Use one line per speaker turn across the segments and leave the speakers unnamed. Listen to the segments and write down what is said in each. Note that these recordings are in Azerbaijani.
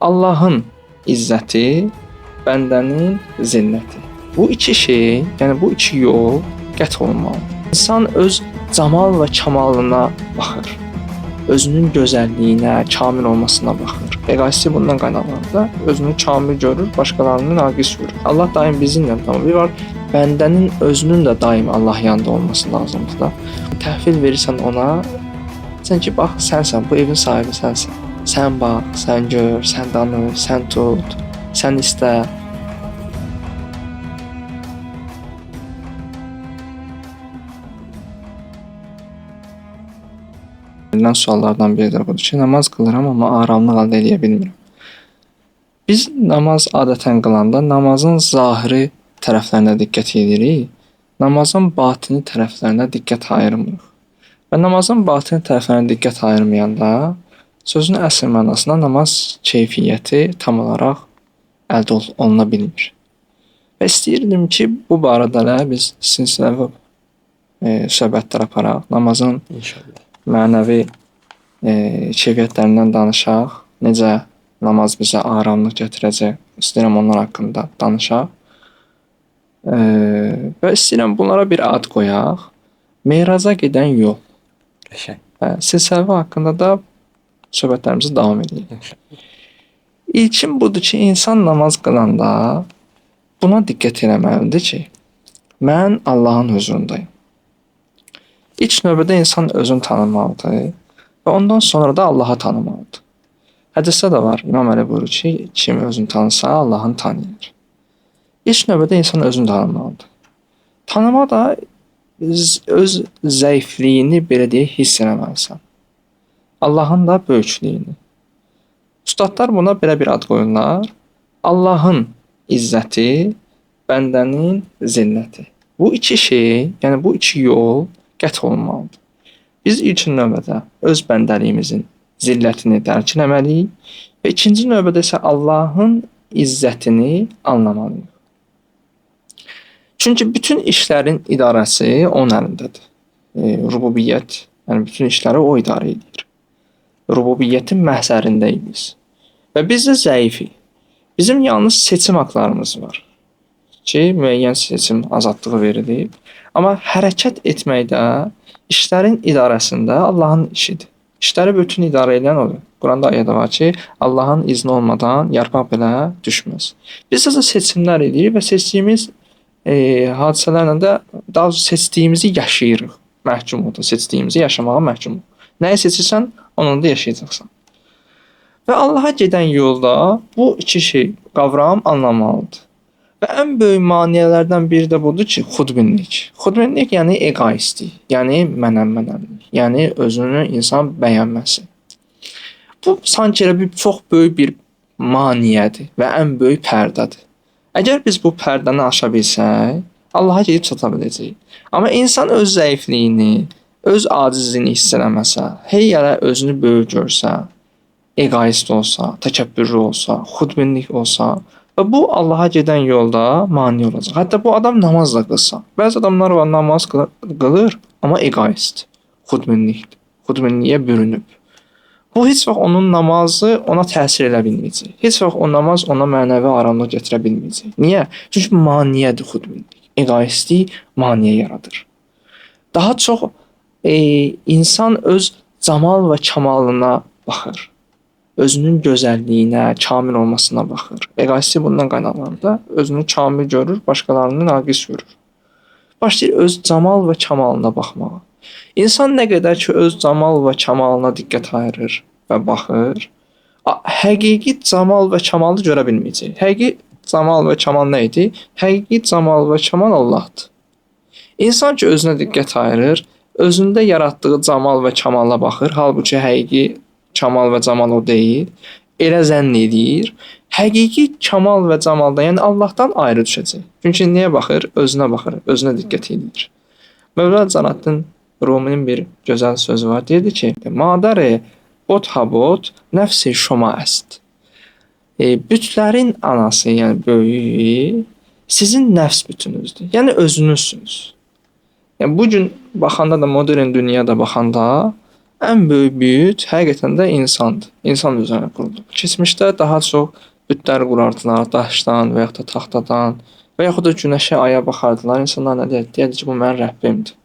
Allahın izzəti, bəndənin zilləti. Bu iki şey, yəni bu iki yol qət olunmalıdır. İnsan öz camal və kamalına baxır. Özünün gözəlliyinə, kamil olmasına baxır. Eqoistlik bundan qaynaqlanır da, özünü kamil görür, başqalarını naqis görür. Allah daim bizimlə, tamam. Bir var, bəndənin özünün də daim Allah yanında olması lazımdır da. Təhvil verirsən ona, sən ki, bax, sənsən, bu evin sahibi sənsən. Sən bax, sən gör, sən danış, sən tut, sən istə. Verilən suallardan biri də budur ki, namaz qılıram, amma aramlıq əldə eləyə bilmirəm. Biz namaz adətən qılanda namazın zahiri tərəflərinə diqqət edirik, namazın batini tərəflərinə diqqət ayırmırıq. Və namazın batini tərəflərinə diqqət ayırmayanda sözün əsl mənasında namaz keyfiyyəti tam olaraq əldə oluna bilmir. Və istəyirdim ki, bu barədə də biz silsiləvi söhbətlər aparaq, namazın İnşallah mənəvi keyfiyyətlərindən danışaq, necə namaz bizə aramlıq gətirəcək, istəyirəm onlar haqqında danışaq. Və istəyirəm bunlara bir ad qoyaq. Meraca gedən yol.
Qəşəng.
Silsiləvi haqqında da söhbətlərimizi davam edək. İlkin budur ki, insan namaz qılanda buna diqqət eləməlidir ki, mən Allahın hüzurundayım. İlk növbədə insan özünü tanımalıdır və ondan sonra da Allahı tanımalıdır. Hədisdə də var, İmam Əli buyurur ki, kim özünü tanısa, Allahını tanıyır. İlk növbədə insan özünü tanımalıdır. Tanıma da öz zəifliyini belə deyək, hiss eləməlisən. Allahın da böyüklüyünü. Ustadlar buna belə bir ad qoyurlar. Allahın izzəti, bəndənin zilləti. Bu iki şey, yəni bu iki yol qət olunmalıdır. Biz ilk növbədə öz bəndəliyimizin zillətini dərk etməliyik və ikinci növbədə isə Allahın izzətini anlamalıyıq. Çünki bütün işlərin idarəsi onun əlindədir. Rububiyyət, yəni bütün işləri o idarə edir. Rububiyyətin məhzərindəyik biz. Və biz də zəifik. Bizim yalnız seçim haqlarımız var ki, müəyyən seçim azadlığı verilib. Amma hərəkət etməkdə, işlərin idarəsində Allahın işidir. İşləri bütün idarə edən odur. Quranda ayə də var ki, Allahın izni olmadan yarpaq belə düşməz. Biz isə seçimlər edirik və seçdiyimiz hadisələrlə də daha doğrusu seçdiyimizi yaşayırıq. Məhkum olduq, seçdiyimizi yaşamağa məhkumuq. Nəyi seçirsən, onunla da yaşayacaqsan. Və Allaha gedən yolda bu iki şey, qavram anlamalıdır. Və ən böyük maneələrdən biri də budur ki, xudbinlik. Xudbinlik yəni egoistlik, yəni mənəm-mənəmlik, yəni özünü insan bəyənməsi. Bu sanki elə bir çox böyük bir maneədir və ən böyük pərdədir. Əgər biz bu pərdəni aşa bilsək, Allaha gedib çata biləcəyik. Amma insan öz zəifliyini, öz acizliyini hiss eləməsə, hey elə özünü böyük görsə, egoist olsa, təkəbbürlü olsa, xudbinlik olsa və bu Allaha gedən yolda mane olacaq. Hətta bu adam namaz da qılsa. Bəzi adamlar var, namaz qılır, amma egoist, xudbinlikdir. Xudbinliyə bürünüb. Bu heç vaxt onun namazı ona təsir elə bilməyəcək. Heç vaxt o namaz ona mənəvi aramlıq gətirə bilməyəcək. Niyə? Çünki maneədir xudbinlik. Egoistlik maneə yaradır. Daha çox insan öz camal və kamalına baxır. Özünün gözəlliyinə, kamil olmasına baxır. Egoistlik bundan qaynaqlanır da, özünü kamil görür, başqalarını naqis görür. Başlayır öz camal və kamalına baxmağa. İnsan nə qədər ki öz camal və kamalına diqqət ayırır və baxır, həqiqi camal və kamalı görə bilməyəcək. Həqiqi camal və kamal nə idi? Həqiqi camal və kamal Allahdır. İnsan ki özünə diqqət ayırır, özündə yaratdığı camal və kamala baxır, halbuki həqiqi kamal və camal o deyil, elə zənn edir, həqiqi kamal və camaldan, yəni Allahdan ayrı düşəcək. Çünki niyə baxır? Özünə baxır, özünə diqqət edir. Mövlana Cəlaləddin Ruminin bir gözəl sözü var. Deyirdi ki, Madare bot ha bot, nəfsi şoma əst. Bütlərin anası, yəni böyüyü sizin nəfs bütünüzdür. Yəni özünüzsünüz. Yəni bugün baxanda da, modern dünyada baxanda ən böyük büt həqiqətən də insandır. İnsan üzərinə qurulub. Keçmişdə daha çox bütlər qurardılar daşdan və yaxud da taxtadan və yaxud da günəşə, aya baxardılar. İnsanlar nə deyirdi? Deyirdi ki, bu mənim Rəbbimdir.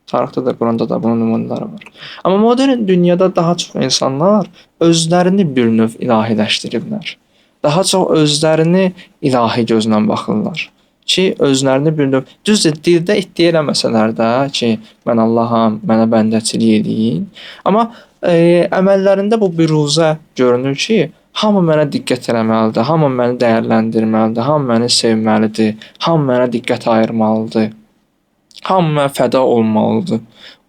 Tarixdə də, Quranda da bunun nümunələri var. Amma modern dünyada daha çox insanlar özlərini bir növ ilahiləşdiriblər. Daha çox özlərini ilahi gözlə baxırlar ki, özlərini bir növ, düzdür, dildə iddia eləməsələr də ki, mən Allaham, mənə bəndəçilik eləyin. Amma əməllərində bu büruzə görünür ki, hamı mənə diqqət eləməlidir, hamı məni dəyərləndirməlidir, hamı məni sevməlidir, hamı mənə diqqət ayırmalıdır, hamı mənə fəda olmalıdır.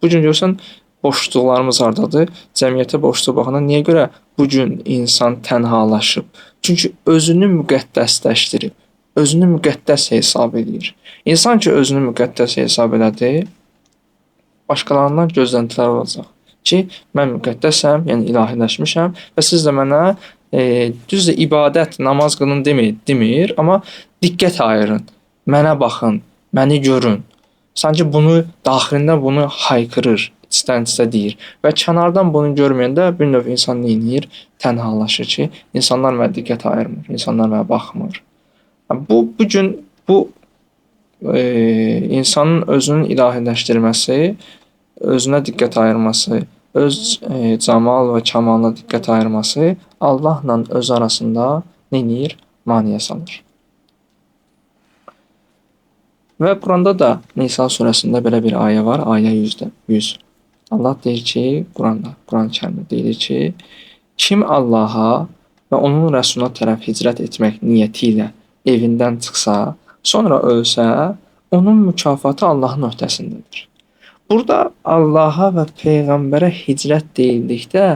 Bu gün görsən, boşluqlarımız hardadır? Cəmiyyətə boşluq baxanda niyə görə bu gün insan tənhalaşıb? Çünki özünü müqəddəsləşdirib, özünü müqəddəs hesab edir. İnsan ki, özünü müqəddəs hesab elədi, başqalarından gözləntilər olacaq ki, mən müqəddəsəm, yəni ilahiləşmişəm və siz də mənə düzdür, ibadət, namaz qılın demir, amma diqqət ayırın, mənə baxın, məni görün. Sanki bunu daxilində bunu haykırır, içdən içə deyir və kənardan bunu görməyəndə bir növ insan nə edir? Tənhalaşır ki, insanlar mənə diqqət ayırmır, insanlar mənə baxmır. Bu gün bu insanın özünün ilahiləşdirməsi, özünə diqqət ayırması, öz camal və kamalına diqqət ayırması Allahla öz arasında nə edir? Maneə salır. Və Quranda da Nisa surəsində belə bir ayə var, ayə 100. Allah deyir ki, Quranda, Quran-ı Kərimdə deyilir ki, kim Allaha və onun rəsuluna tərəf hicrət etmək niyyəti ilə evindən çıxsa, sonra ölsə, onun mükafatı Allahın öhdəsindədir. Burada Allaha və Peyğəmbərə hicrət deyildikdə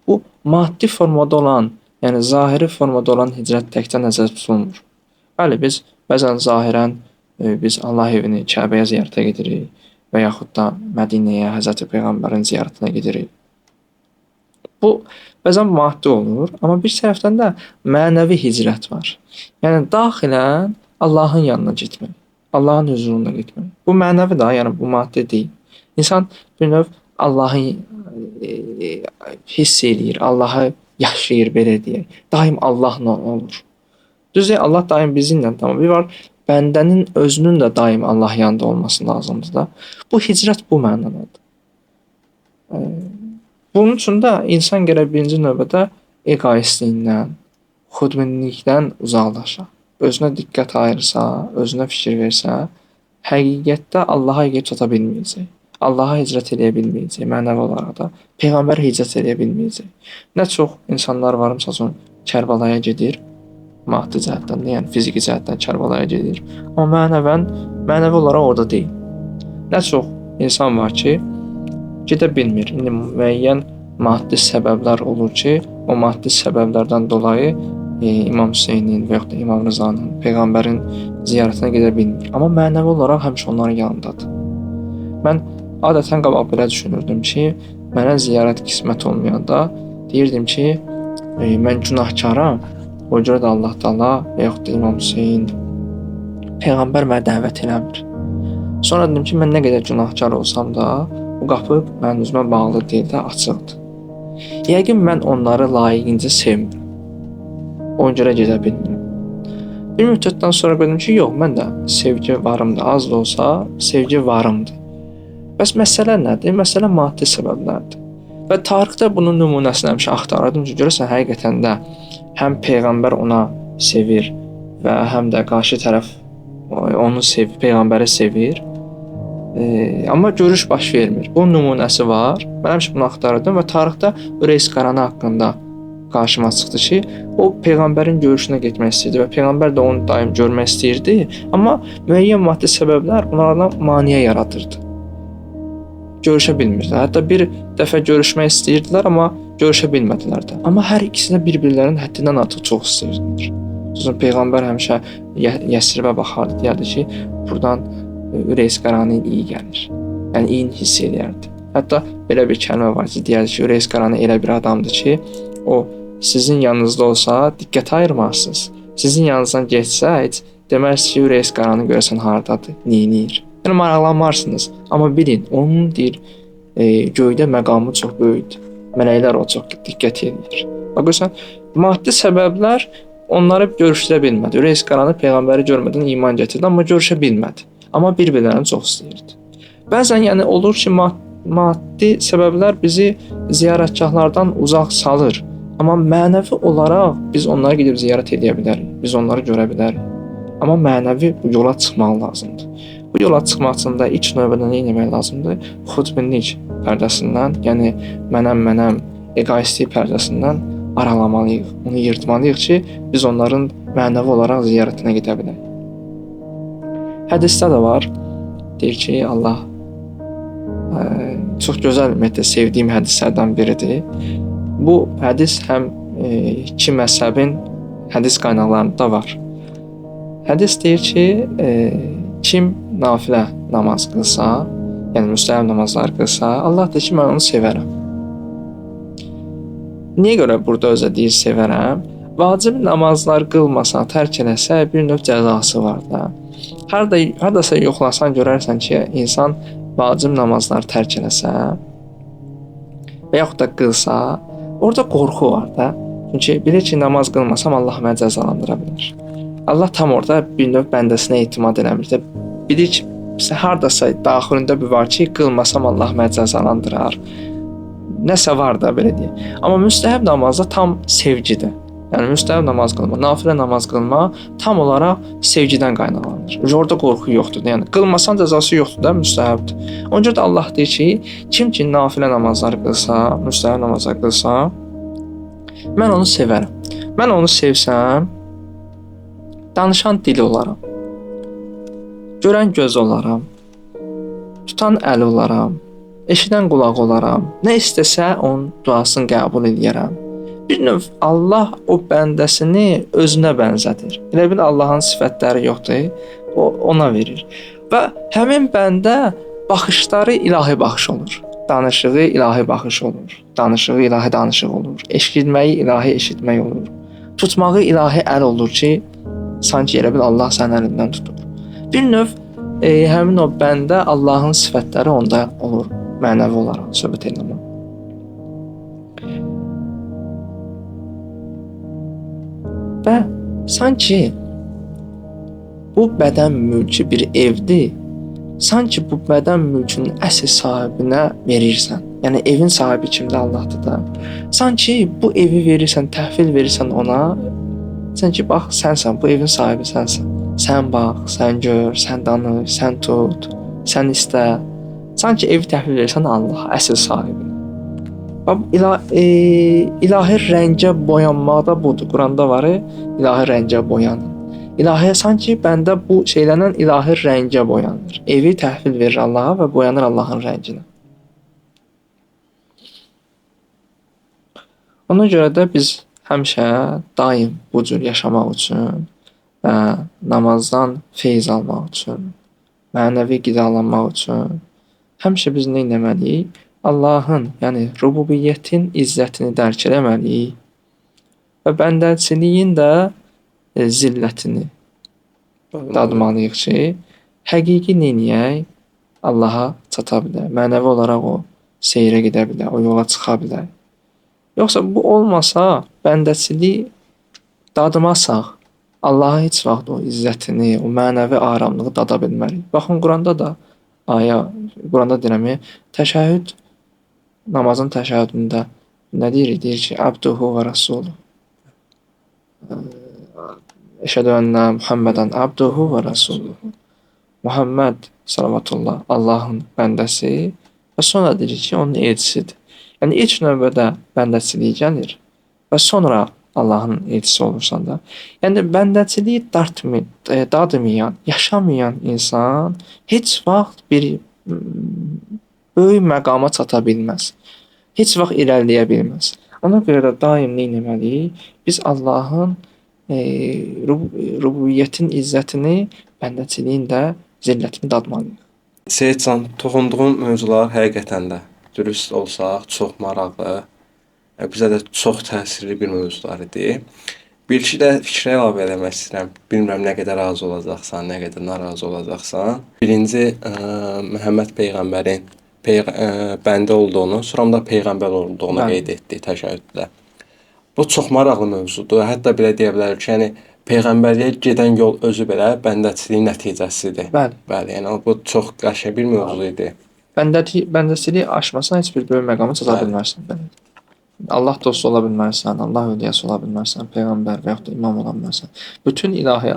bu maddi formada olan, yəni zahiri formada olan hicrət təkcə nəzərdə tutulmur. Bəli, biz bəzən zahirən biz Allah evini, Kəbəyə ziyarətə gedirik və yaxud da Mədinəyə, Həzrəti Peyğəmbərin ziyarətinə gedirik. Bu bəzən maddi olur, amma bir tərəfdən də mənəvi hicrət var. Yəni daxilən Allahın yanına getmək, Allahın hüzuruna getmək. Bu mənəvi də, yəni bu maddi deyil. İnsan bir növ Allahı hiss eləyir, Allahı yaşayır, belə deyək. Daim Allahla olur. Düzdür, Allah daim bizimlə, tamam. Bir var, bəndənin özünün də daim Allah yanında olması lazımdır da. Bu hicrət bu mənadadır. Bunun üçün də insan gərək birinci növbədə egoistliyindən, xudbinlikdən uzaqlaşa. Özünə diqqət ayırsa, özünə fikir versə, həqiqətdə Allaha gedib çata bilməyəcək. Allaha hicrət eləyə bilməyəcək, mənəvi olaraq da. Peyğəmbər hicrət eləyə bilməyəcək. Nə çox insanlar var, məsəl üçün Kərbalaya gedir, maddi cəhətdən də, yəni fiziki cəhətdən Kərbalaya gedir. Amma mənəvən, mənəvi olaraq orada deyil. Nə çox insan var ki, gedə bilmir. İndi müəyyən maddi səbəblər olur ki, o maddi səbəblərdən dolayı İmam Hüseynin və yaxud da İmam Rızanın, Peyğəmbərin ziyarətinə gedə bilmir. Amma mənəvi olaraq həmişə onların yanındadır. Mən adətən qabaq belə düşünürdüm ki, mənə ziyarət qismət olmayanda deyirdim ki, mən günahkaram, o görə də Allah Taala və yaxud da İmam Hüseyn, Peyğəmbər mənə dəvət eləmir. Sonra dedim ki, mən nə qədər günahkar olsam da, bu qapı mənim üzümə bağlı deyil də, açıqdır. Yəqin mən onları layiqincə sevmirəm. Ona görə gedə bilmirəm. Bir müddətdən sonra gördüm ki, yox, mən də sevgi varımdır, az da olsa sevgi varımdır. Bəs məsələ nədir? Məsələ maddi səbəblərdir. Və tarixdə bunun nümunəsini həmişə axtarırdım ki, görəsən həqiqətən də həm Peyğəmbər ona sevir və həm də qarşı tərəf onu sevir, Peyğəmbəri sevir. Amma görüş baş vermir. Bunun nümunəsi var. Mən həmişə bunu axtarırdım və tarixdə Üveys Qarani haqqında qarşıma çıxdı ki, o Peyğəmbərin görüşünə getmək istəyirdi və Peyğəmbər də onu daim görmək istəyirdi, amma müəyyən maddi səbəblər onlardan maneə yaradırdı. Görüşə bilmirdilər. Hətta bir dəfə görüşmək istəyirdilər, amma görüşə bilmədilər də. Amma hər ikisi də bir-birlərinin həddindən artıq çox istəyirdilər. Məsələn, Peyğəmbər həmişə Yəsribə baxardı, deyərdi ki, buradan Üveys Qarani iyi gəlir. Yəni iyini hiss eləyərdi. Hətta belə bir kəlmə var ki, deyərdi ki, Üveys Qarani elə bir adamdır ki, o sizin yanınızda olsa diqqət ayırmazsınız. Sizin yanınızdan geçsə heç demərsiniz ki, Üveys Qarani görəsən hardadır, neyniyir. Yəni maraqlanmarsınız. Amma bilin, onun deyir, göydə məqamı çox böyükdür. Mələklər o çox diqqət edir. Bax görürsən, maddi səbəblər onları görüşdürə bilmədi. Üveys Qarani peyğəmbəri görmədən iman gətirdi, amma görüşə bilmədi. Amma bir-birlərini çox istəyirdi. Bəzən yəni olur ki, maddi səbəblər bizi ziyarətgahlardan uzaq salır. Amma mənəvi olaraq biz onları gedib ziyarət edə bilərik. Biz onları görə bilərik. Amma mənəvi bu yola çıxmaq lazımdır. Bu yola çıxmaq üçün də ilk növbədə nə etmək lazımdır? Xudbinlik pərdəsindən, yəni mənəm, egoistlik pərdəsindən aralamalıyıq. Onu yırtmalıyıq ki, biz onların mənəvi olaraq ziyarətinə gedə bilək. Hədisdə də var. Deyir ki, Allah çox gözəl, ümumiyyətlə sevdiyim hədislərdən biridir. Bu hədis həm iki məzhəbin hədis qaynaqlarında var. Hədis deyir ki, kim nafilə namaz qılsa, yəni müstəhəb namazlar qılsa, Allah deyir ki, mən onu sevərəm. Niyə görə burada özə deyir sevərəm? Vacib namazlar qılmasa, tərk eləsə bir növ cəzası var da. Hardasa yoxlasan görərsən ki, insan vacib namazları tərk eləsə və yaxud da qılsa, orada qorxu var da. Çünki bilir ki, namaz qılmasam Allah məni cəzalandıra bilər. Allah tam orada bir növ bəndəsinə etimad eləmir də. Bilir ki, hardasa daxilində bir var ki, qılmasam Allah məni cəzalandırar. Nəsə var da belə deyək. Amma müstəhəb namazda tam sevgidir. Yəni müstəhəb namaz qılma, nafilə namaz qılma tam olaraq sevgidən qaynaqlanır. Orada qorxu yoxdur. Yəni qılmasan cəzası yoxdur da, müstəhəbdir. Ona görə də Allah deyir ki, kim ki nafilə namazları qılsa, müstəhəb namazları qılsa, mən onu sevərəm. Mən onu sevsəm, danışan dili olaram, görən göz olaram, tutan əl olaram, eşidən qulaq olaram, nə istəsə onun duasını qəbul edərəm. Bir növ Allah o bəndəsini özünə bənzədir. Elə bil Allahın sifətləri yoxdur, o ona verir. Və həmin bəndə baxışları ilahi baxış olur. Danışığı ilahi baxış olur. Danışığı ilahi danışıq olur. Eşitməyi ilahi eşitmək olur. Tutmağı ilahi əl olur ki, sanki elə bil Allah sənin əlindən tutur. Bir növ həmin o bəndə Allahın sifətləri onda olur, mənəvi olaraq söhbət edirəm. Və sanki bu bədən mülkü bir evdir, sanki bu bədən mülkünün əsl sahibinə verirsən. Yəni evin sahibi kimdir? Allahdır da. Sanki bu evi verirsən, təhvil verirsən ona, sanki bax sənsən, bu evin sahibi sənsən. Sən bax, sən gör, sən danış, sən tut, sən istə. Sanki evi təhvil verirsən Allaha, əsl sahibinə. Bax, ilahi rəngə boyanmaq da budur. Quranda var, ilahi rəngə boyanın. İlahi sanki bəndə bu şeylərlə ilahi rəngə boyanır. Evi təhvil verir Allaha və boyanır Allahın rənginə. Ona görə də biz həmişə daim bu cür yaşamaq üçün və namazdan feyz almaq üçün, mənəvi qidalanmaq üçün həmişə biz nə etməliyik? Allahın, yəni rububiyyətin izzətini dərk eləməliyik və bəndəçiliyin də zillətini dadmalıyıq ki, həqiqi neyniyək? Allaha çata bilək, mənəvi olaraq o seyrə gedə bilək, o yola çıxa bilək. Yoxsa bu olmasa, bəndəçiliyi dadmasaq, Allaha heç vaxt o izzətini, o mənəvi aramlığı dada bilmərik. Baxın, Quranda da ayə, Quranda deyirəm, təşəhhüd, namazın təşəhhüdündə nə deyirik? Deyir ki, Abduhu və Rasuluhu. Əşhədü ənə Muhammedən abduhu və rasuluhu. Muhammed salavatullah Allahın bəndəsi və sonra deyir ki, onun elçisidir. Yəni ilk növbədə bəndəçiliyi gəlir və sonra Allahın elçisi olursan da. Yəni bəndəçiliyi dadmayan, yaşamayan insan heç vaxt bir böyük məqama çata bilməz. Heç vaxt irəliləyə bilməz. Ona görə də daim nə etməliyik? Biz Allahın rububiyyətin izzətini, bəndəçiliyin də zillətini dadmalıyıq.
Seyidcan, toxunduğun mövzular həqiqətən də dürüst olsaq çox maraqlı, bizə də çox təsirli bir mövzular idi. Bir iki də fikrə əlavə eləmək istəyirəm. Bilmirəm nə qədər razı olacaqsan, nə qədər narazı olacaqsan. Birinci, Məhəmməd Peyğəmbərin bəndə olduğunu, sonra da peyğəmbər olduğunu
Bəli.
qeyd etdi təşəhhüddə. Bu çox maraqlı mövzudur. Hətta belə deyə bilərik ki, yəni peyğəmbərliyə gedən yol özü belə bəndəçiliyin nəticəsidir.
Bəli.
Bəli, yəni bu çox qəşəng bir mövzu idi.
Bəndəçiliyi aşmasan heç bir böyük məqama çata
Bəli.
bilməzsən. Bəli. Allah dostu ola bilməzsən, Allah övliyası ola bilməzsən, peyğəmbər və yaxud da imam ola bilməzsən. Bütün ilahi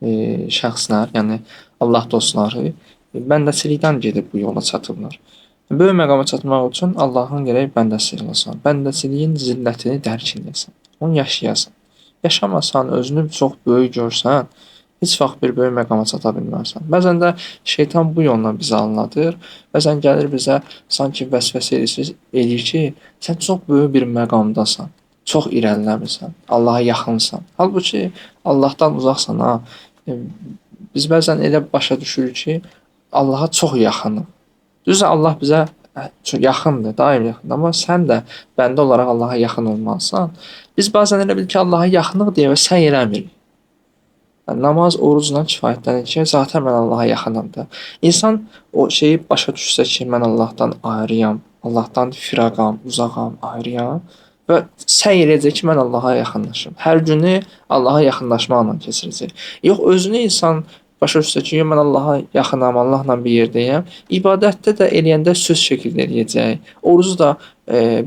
şəxslər, yəni Allah dostları bəndəçilikdən gedib bu yola çatıblar. Böyük məqama çatmaq üçün Allahın gərək bəndəsi olasan. Bəndəçiliyin zillətini dərk edəsən. Onu yaşayasan. Yaşamasan, özünü çox böyük görsən, heç vaxt bir böyük məqama çata bilməzsən. Bəzən də şeytan bu yolla bizi aldadır. Bəzən gəlir bizə sanki vəsvəsə eləyir ki, sən çox böyük bir məqamdasan, çox irəliləmisən, Allaha yaxınsan. Halbuki Allahdan uzaqsan ha. Biz bəzən elə başa düşürük ki, Allaha çox yaxınıq. Düzdür, Allah bizə çox yaxındır, daim yaxındır, amma sən də bəndə olaraq Allaha yaxın olmalısan. Biz bəzən elə bilik ki, Allaha yaxınıq deyə və səy eləmirik. Yəni, namaz, orucla kifayətlənir ki, zaten mən Allaha yaxınam da. İnsan o şeyi başa düşsə ki, mən Allahdan ayrıyam, Allahdan firaqam, uzağam, ayrıyam və səy eləyəcək ki, mən Allaha yaxınlaşım. Hər günü Allaha yaxınlaşmaqla keçirəcək. Yox, özünü insan başa düşsə ki, mən Allaha yaxınam, Allahla bir yerdəyəm. İbadətdə də eləyəndə söz şəkildə eləyəcək. Orucu da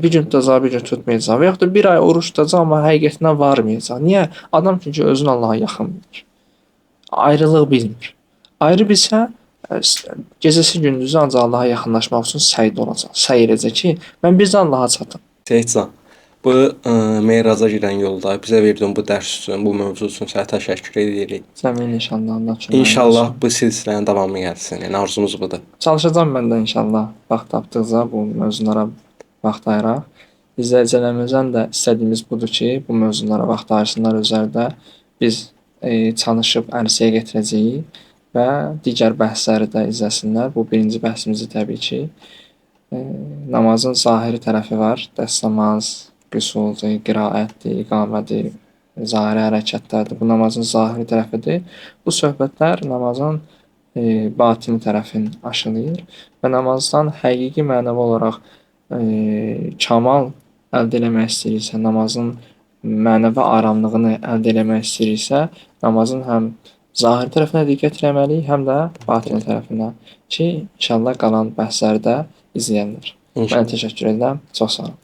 bir gün tutacaq, bir gün tutmayacaq və yaxud da bir ay oruc tutacaq, amma həqiqətinə varmayacaq. Niyə? Adam çünki özünü Allaha yaxın bilir. Ayrılıq bilmir. Ayrı bilsə, gecəsi gündüzü ancaq Allaha yaxınlaşmaq üçün səydə olacaq. Səy eləyəcək ki, mən bir də Allaha çatım.
Seyidcan, bu Meraca gedən yolda bizə verdiyin bu dərs üçün, bu mövzu üçün sənə təşəkkür edirik.
Cəmin inşallah Allah kömək
İnşallah
olsun.
bu silsilənin davamı gəlsin. Yəni arzumuz budur.
Çalışacağam mən də inşallah vaxt tapdıqca bu mövzulara vaxt ayıraq. İzləyicilərimizdən də istədiyimiz budur ki, bu mövzulara vaxt ayırsınlar özləri də. Biz çalışıb ərsəyə gətirəcəyik və digər bəhsləri də izləsinlər. Bu birinci bəhsimizi təbii ki, namazın zahiri tərəfi var. Dəstəmaz, qüsuldur, qiraətdir, iqamədir, zahiri hərəkətlərdir. Bu namazın zahiri tərəfidir. Bu söhbətlər namazın batini tərəfini aşılayır və namazdan həqiqi mənəvi olaraq kamal əldə eləmək istəyirsə, namazın mənəvi aramlığını əldə eləmək istəyiriksə, namazın həm zahiri tərəfinə diqqət eləməliyik, həm də batini tərəfinə ki, inşallah qalan bəhsləri də izləyərlər.
İnşallah.
Mən təşəkkür edirəm. Çox sağ olun.